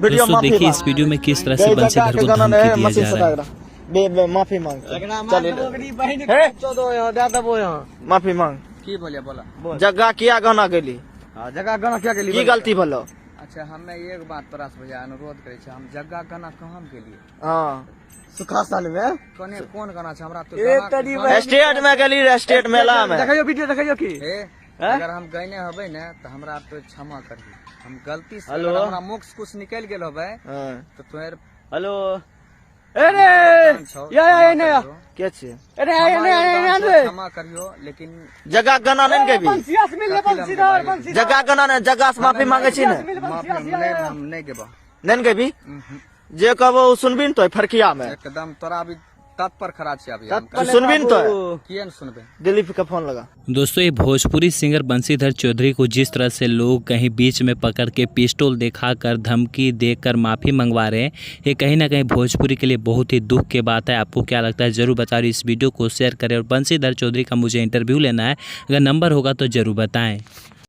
Video दोस्तों माफी देखिए मांग इस वीडियो में किस तरह से गई जग्गा बंसीधर के को गाना धमकी नहीं दिया मशीन जा से रहा है। दागरा बे बे माफी मांग चल हे माफी मांग। की बोलिए बोला। जग्गा किया गाना गेली? हाँ, जग्गा गाना किया गेली? की गलती भलो? अच्छा, हमे एक बात तोरा से भैया अनुरोध करे छी, हम जग्गा गाना कहाँ गेलिए? हाँ, सुखासन में कोने कोन गाना छै हमरा तो ए गाना- तनी गाना- स्टेट में गेली रे, स्टेट मेला में। देखियो वीडियो, देखियो की हे, अगर हम गयने होबै ने तऽ हमरा तो क्षमा करही, हम गलती से हेलो? अगर हमरा मुख से कुछ निकलि गेल होबै हाँ। तऽ तोहर हेलो। अरे छौ, या या या या क्षमा के छियै? अरे या या या या क्षमा करियो, लेकिन जग्गा के गाना नहीं ने गेबी? बंसिया से मिल ले, बंसीधर, बंसीधर। जग्गा के गाना ने, जग्गा से माफी मांगे छी ने? माफी हम नहीं, हम नहीं गेबो। नहीं ने गेबी? जे कहबो ओ सुनबी ने तो फरकिया में। एकदम तोरा अभी तत्पर खड़ा छी अभी हम। तू सुनबी ने तो? किए ने सुनबै? दिलीप के फोन लगा। दोस्तों, ये भोजपुरी सिंगर बंसीधर चौधरी को जिस तरह से लोग कहीं बीच में पकड़ के पिस्टल दिखाकर धमकी देकर माफ़ी मंगवा रहे हैं, ये कहीं ना कहीं भोजपुरी के लिए बहुत ही दुख की बात है। आपको क्या लगता है, ज़रूर बताओ। इस वीडियो को शेयर करें और बंसीधर चौधरी का मुझे इंटरव्यू लेना है, अगर नंबर होगा तो ज़रूर बताएँ।